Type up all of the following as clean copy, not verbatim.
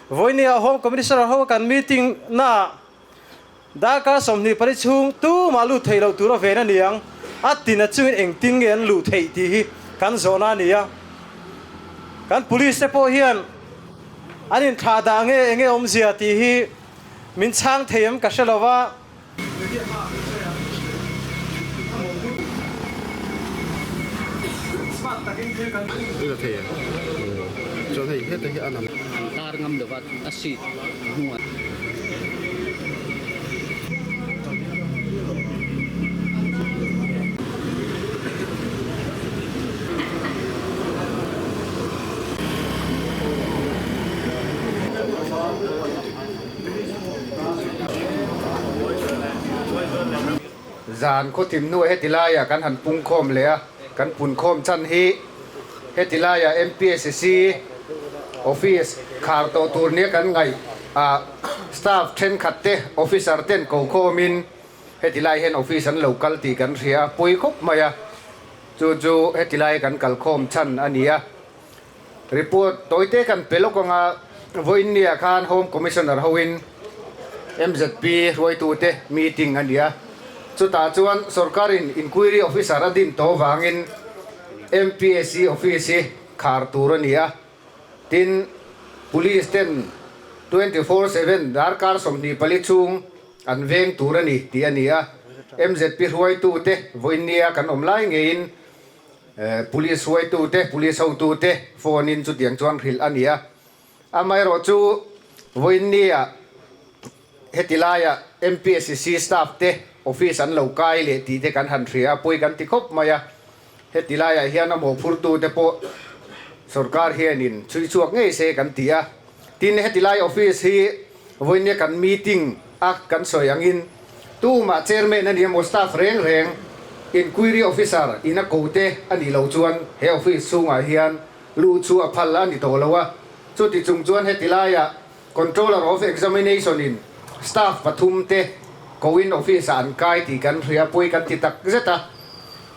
Vawinia Home Commissioner ho kan meeting naah Darkar 24 chhung tumah lut theih loh tur a ven a ni ang. A tina chungin engtin nge an luh theih tih hi kan zawhna a ni a. Kan police te pawh hian an inthlah dah nge enge awmzia tih hi min chhang thei em ka hre lo va. Tar ngam lova a seat hnungah. Zan khawthim hnuah heti laiah kan han pungkhawm leh a, kan punkhawm chhan hi heti laiah MPSC office khar tawh tur nia kan ngaih a, staff thenkhat te officer ten ko khawmin heti lai hian office an lo kal tih kan hria a, pawi khawp mai a, chu chu heti lai kan kalkhawm chhan a ni a. Report tawite kan pe lawk anga vawiinnia khan Home Commissioner hoin MZP hruaitute meeting a ni a, chutah chuan sorkarin inquiry officer a din tawh vangin MPSC office hi khar tur a ni a, tin police ten 24/7 darkar 24 chhung an veng tur a ni tih a ni a, MZP hruaitute vawiinnia kan awm lai ngeiin Police hruaitute, police hotute phone in chutiang chuan hrilh a ni a. Amaherawh chu vawiinnia heti laia MPSC staff te office an lo kai leh tih te kan han hria a, pawi kan ti khawp mai a. Heti laiah hian a mawhphurtute pawh sorkar hianin chhui chhuak ngei se kan ti a. Tin, heti lai office hi vawiinnia kan meeting a kan sawi angin tumah chairman a ni emaw staff reng reng inquiry officer in a ko te a nih loh chuan he office chhungah hian luh chu a phal a ni tawh lo a. Chuti chung chuan heti laiah controller of examination in staff pathum te koin office ah an kai tih kan hria pawi kan ti tak zet a.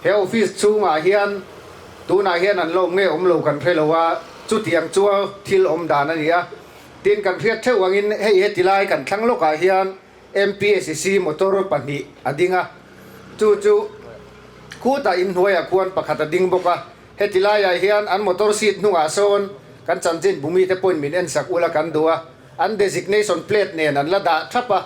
He office chhungah hian tunah hian an la awm nge awm lo kan hre lo a, chutiang chu thil awm dan a ni a. Tin, kan hriat theuh angin hei heti lai kan thlang lawkah hian MPSC motor pahnih a ding a, chu chu khutah inhnuaiah khuan pakhat a ding bawk a. Heti laiah hian an motor seat hnungah sawn kan chanchin bumite pawhin min ensak ula kan duh a, an designation plate nen an la dah thap a,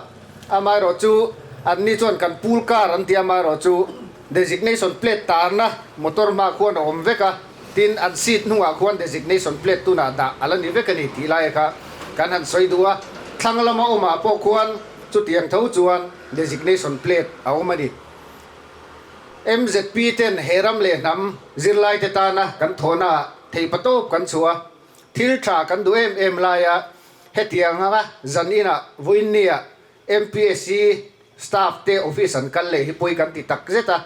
amaherawh chu anni chuan kan pool car an ti a, amaherawh chu designation plate tarna motor hma khuan a awm vek a, tin an seat hnungah khuan designation plate tunah dah a la ni vek a ni tih lai kha kan han sawi duh a, thlang lama awmah pawh khuan chutiang tho chuan designation plate a awm a ni. MZP ten he ram leh hnam zirlaite tana kan thawhnaah theihpatawp kan chhuah a, Thil tha kan duh em em laia hetiang anga zan inah vawiinnia MPSC staff te office an kal leh hi pawi kan ti tak zet a.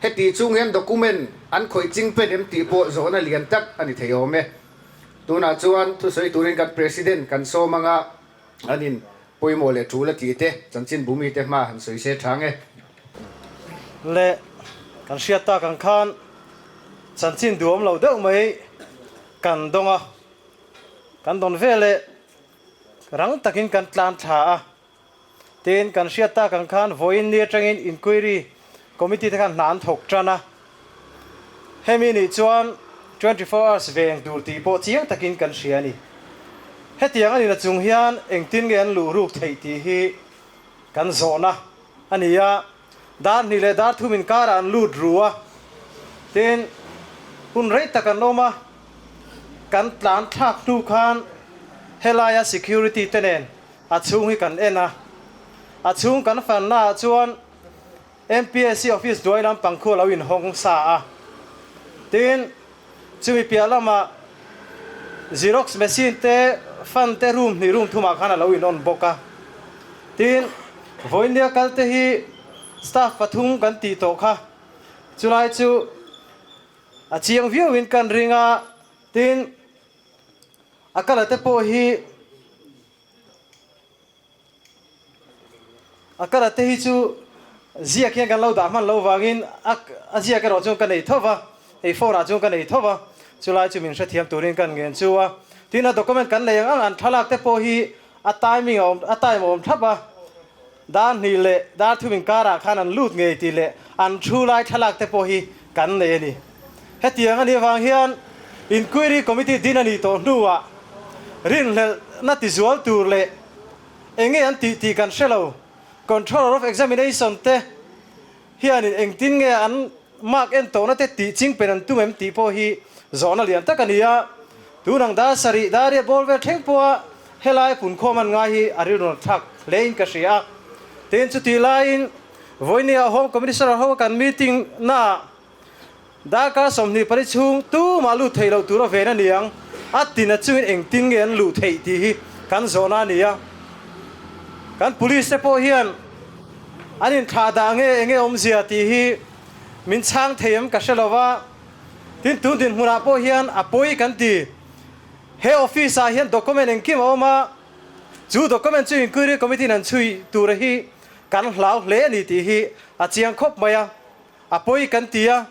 Heti chung hian document an khawih ching pen em tih pawh zawhna lian tak a ni thei awm e. Tunah chuan thusawi turin kan President kan sawm anga an in pawimawh leh tul a tih te chanchinbu mite hma han sawi se tha nge. Leh kan hriat tak ang khan chanchin duhawm lo deuh mai Kan dawng a, kan dawn veleh rang takin kan tlan thla a, tin kan hriat tak ang khan vawiin ni atangin inquiry committee te khan hna an thawk tan a, hemi nih chuan 24 hours ve eng tur tih pawh chiang takin kan hria a ni. Hetiang a nihna chung hian engtin nge an luh ruk theih tih hi kan zawhna a ni a. Dar hnih leh dar thum inkarah an lut ru a, tin, hun rei tak an awm a, kan tlan thlak hnu khan helaia security te nen a chhung hi kan en a, a chhung kan fanna ah chuan MPSC office hnuai lampang khu a lo inhawng sa a, tin, Chumi piah lamah Xerox machine te fan te room hnih room thumah khan a lo in on bawk a. Tin, vawiinnia kal te hi staff pathum kan tih tawh kha. Chulai chu a chiang viauin kan ring a, tin a kala te pawh hi A kala te hi chu ziak hian kan lo dah hman lo vangin a a ziak erawh chuan ka nei tho va, hei phone ah chuan ka nei tho va, chulai chu min hrethiam turin kan ngen chu a. Tin a document kan nei ang ang an thlalak te pawh hi a timing a awm a time a awm thlap a, dar hnih leh dar thum inkarah khan an lut ngei tih leh an thu lai thlalak te pawh hi kan nei a ni. Hetiang a nih avang hian Inquiry Committee din a nih tawh hnuah rinhlelhna tizual tur leh eng nge an tih tih kan hre lo. Controller of Examination te hianin engtin nge an mark en tawhna te tih ching pen an tum em tih pawh hi zawhna lian tak a ni a. Tun ang dar sarih dar riat bawr vel thleng pawha helai punkhawm an ngai hi a rilru thlak hlein ka hria a. Tin, chutih laiin vawinia Home Commissioner ho kan meeting naah Darkar 24 chhung tumah lut theih loh tur a ven a ni ang. A tina chungin engtin nge an luh theih tih hi kan zawhna a ni a. Kan police te pawh hian an inthlah dah nge enge awmzia tih hi min chhang thei em ka hre lo va. Tin, tun dinhmunah pawh hian a pawi kan ti. He office ah hian document engkim a awm a, chu document chu inquiry committee in an chhui tur hi kan hlau hle a ni tih hi a chiang khawp mai a. A pawi kan ti a,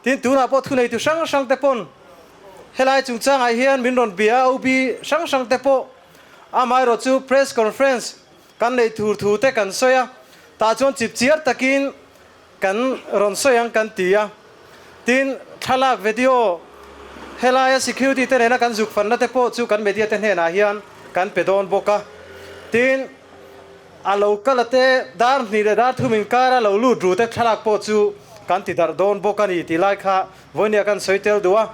tin tunah pawh thuneitu hrang hrang te pawn helai chungchangah hian min rawn bia a, OB hrang hrang te pawh amaherawh chu press conference kan neih tur thu te kan sawi a, tah chuan chipchiar takin kan rawn sawi ang kan ti a, tin thlalak video helaia security te nena kan zuk fanna te pawh chu kan media te hnenah hian kan pe dawn bawk a, tin. A lo kal a te, dar hnih leh dar thum inkara lo lut ru te thlalak pawh chu kan ti darh dawn bawk a ni tih lai kha vawinia kan sawi tel duh a.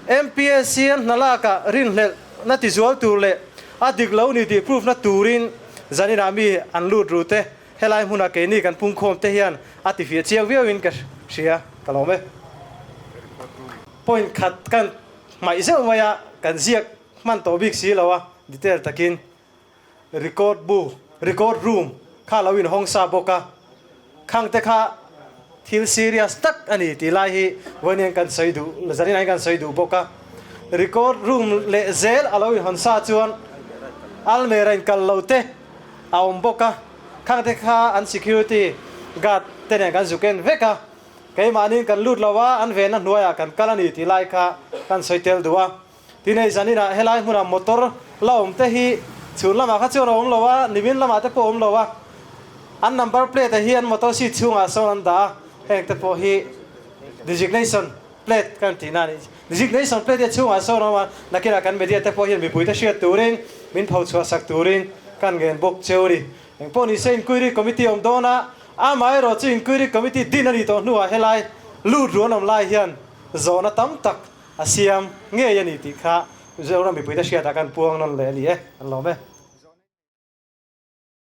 MPSC an hna lakah rinhlelh na ti zual tur leh a dik lo ni tih proof na turin zaninah mi an lut ru te helai hmunah keini kan pungkhawm te hian a ti fiah chiang viauin ka hria ka lawm e. Point khat kan hmaih zeuh mai a, kan ziak hman tawh bik si lo a detail takin. Record bu, record room, kha lo inhawng sa bawk a, khangte kha thil serious tak a ni tih lai hi vawiin kan sawi duh, zanin kan sawi duh bawk a. Record room leh zel a lo inhawn sa chuan almera inkal lo te a awm bawk a, khangte kha an security guard te nen kan zuk en vek a, keimahniin kan lut lo a, an venna hnuaiah kan kal a ni tih lai kha kan sawi tel duh a. Tinei zaninah helai hmunah motor la awm te hi chhun lamah kha chuan a awm lo a, nimin lamah te pawh a awm lo a. An number plate ah hian motor seat chhungah sawn an dah a, heng te pawh hi designation plate kan tihna a ni. Designation plate hi a chhungah sawn a awm a, nakinah kan media te pawh hian mipui te hriat turin min pho chhuah sak turin kan ngen bawk cheu a ni. Engpawh ni se inquiry committee awm dawn a, amaherawh chu inquiry committee din a nih tawh hnuah helai lut ruan awm lai hian zawhna tam tak A siam ngei a ni tih kha Mizoram mipuite hriatah kan puang nawn leh a ni e, an lawm e.